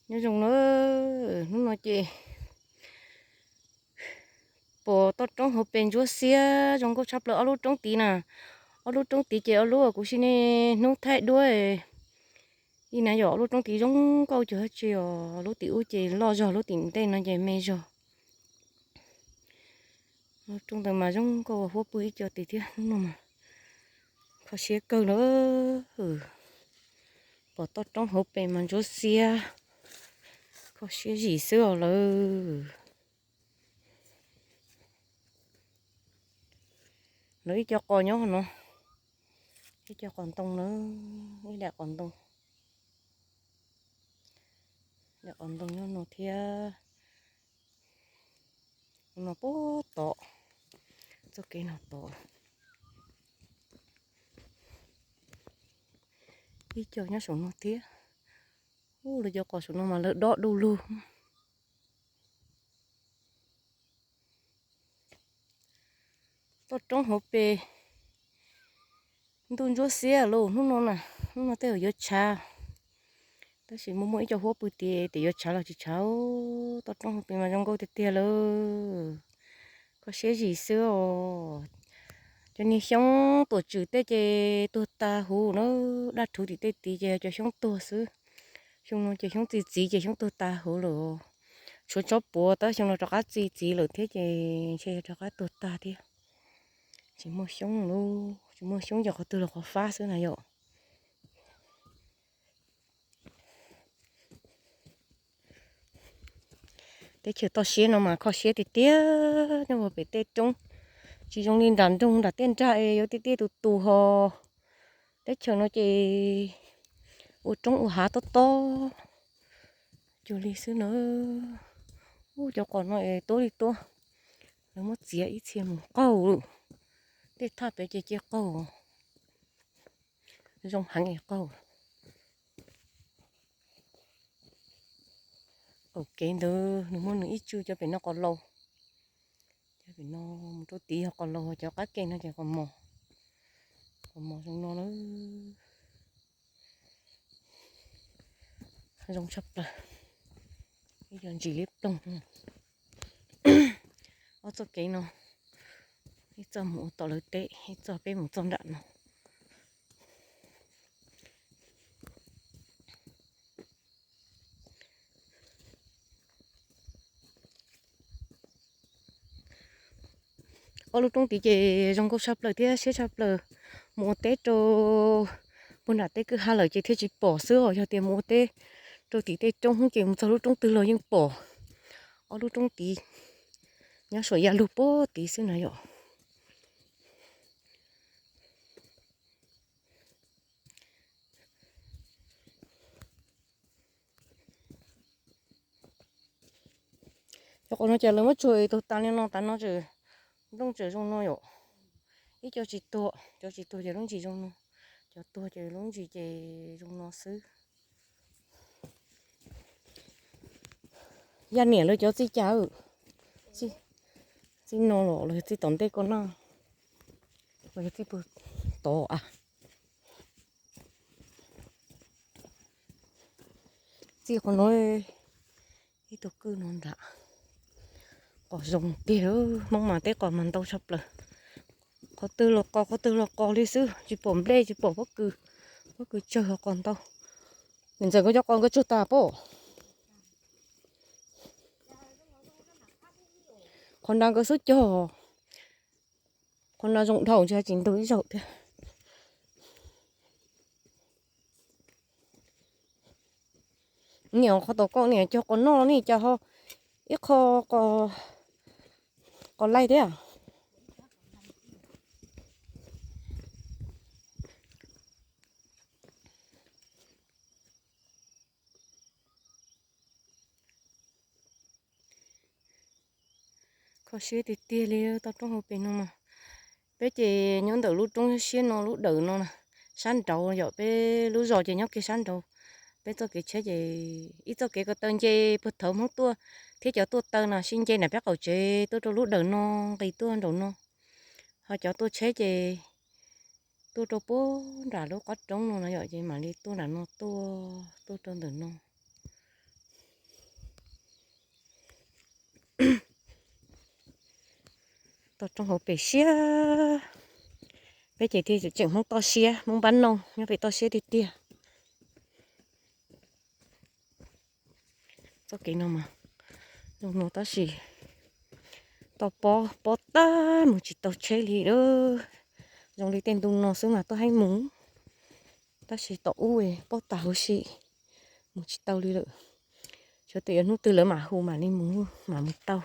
Nyob zoo na, hnub no ces pom toj roob hauv pes ntsuab xiab zoo nkauj tshaj plaws ob lub roob tid na. Ob lub roob tid ces ob lub kuv sim niaj hnub thaij duab li na yom. Ob lub roob tid zoo nkauj cuag dab tsi os, lub tim ub ces loj zog, lub tim ntej no ces me zog. Lub roob ntawd mas zoo nkauj huab pw ib co tid thiab, hnub no mas kho siab kawg na. Pom toj roob hauv pes mas ntsuab xiab, kho siab zim xwb os lawv. Lawv ib co qos nyob no, ib co qos ntoo na, ib daim qos ntoo, daim qos ntoo nyob no thiab. No puag tod, txoj kev no tod, ib co nyob saum no thiab. Ub, lawv cov qos saum no mas lawv dob du lug. Toj roob hauv pes, ntuj ntsuab xiab lauj hnub no na, hnub no tej zaum yuav tshav, tab sis muaj muaj ib co huab pw tid, tias yuav tshav los tsis tshav. Toj roob hauv pes mas zoo nkauj tiag tiag lawm, kho siab zim xwb os. Cov niag xyoob tuam tswm tej ces tuag tas huv na, daj rhuv tim tej tid ces cov xyoob tuag xwb. Xyoo no ces xyoob txi txiv ces xyoob tuag tas huv lawm. Tshuav tsob puav tab xyoo no rov qab txi txiv lawm thiab ces ntshe yog rov qab tuag tag thiab. Tsis muaj xyoob lauj, tsis muaj xyoob ces qhov twg los qhov fab xwb na yom. Teb chaws toj siab no mas kho siab tiag tiag, nyob hauv pem tej roob, tsis zoo li nram nroog nram tej nrag es yuav tiaj tiaj tus tus ho. Teb chaws no ces ua roob ua hav tob tob cuag li xwb na. Ub, cov qos no es tuab li tuab, lawv muab txiav ib txhia mus qaug lawm. Tej thaj pem ces cia qaug, zoo heev es qaug. Qaum kev ntawd nws muaj nws ib tsug, cov pem no qos laus, cov pem no mus rau tid yog qos laus, cov qab ke no ces qos mos, qos mos zoo no na. Zoo tshaj plaws, ib co ntsis liab ploog. Ob txoj kev no, ib txoj mus ua tom lawv teb, ib txoj peb mus txoj nram no. Ob lub roob tid ces zoo nkauj tshaj plaws thiab siab tshaj plaws. Mus ua teb rau puag nram tej kwj ha lawm ces thiaj tsis pom xwb os, yog tias mus ua teb rau tim tej roob ces mus txog lub roob twg los yeej pom. Ob lub roob tid nyob saum ya lug puag tid xwb na yom. Cov qos no ces lawv muab tsuag tug tas li no, tas no tseem, nplooj tseem zoo no yom. Ib co tsis tuag, cov tsis tuag ces lub ntsis zoo no, cov tuag ces lub ntsis ces zoo no xwb. Yaj niam lawv cov txij cas, txij no los los yog txij tom ntej ko na, los yog txij puag tod a. Txij qhov no, ib tug kwj no nram. Qos zoo tiag, Hmoob mas teb qos mas ntau tshaj plaws. Qhov twg los qos, qhov twg los qos li xwb, tsis pom nplej, tsis pom pob kws, pob kws tsawg ho qos ntau. Niam ntxawm nkawd cov qos nkawd tsawg tas pob. Qhov nrad nkawd xub cog, qhov nrad zoo dhau ntshe tsis ntug ib zaug thiab. Niam qhov tom koj niam cog qos noj los nej cas ho ib qho qos laij thiab. Kho siab tiag tiag li toj roob hauv pes no mas. Peb ces nyob ntawm lub roob siab no lub dawm no na, sab nraud yom, peb lub zos ces nyob kiag sab nraud. Peb txoj kev tsheb ces ib txoj kev ko taw nce puag thaum Hmoob tuaj thiab cov tuaj taw no sib nce nram peb qaum tsev tuaj rau lub dawm no nqis tuaj nraum no. Ho cov tuaj tsheb ces tuaj rau puag nram lub qab roob no no yom, ces mam li tuaj nram no tuaj, tuaj rau ntawm no. Toj roob hauv pes siab, peb ces thiaj tseem Hmoob toj siab, Hmoob npab noog nyob pem toj siab tiag tiag. Txoj kev no mas zoo no tab sis toj pob, pob tag mus tsis tau tsheb li lawm. Zoo li tej ntu no xwb mas tuaj heev mus, tab sis tom ub pob tag huv si, mus tsis tau li lawm. Xyov tes yuav hnub twg lawv mam hu mam li mus, mam mus tau.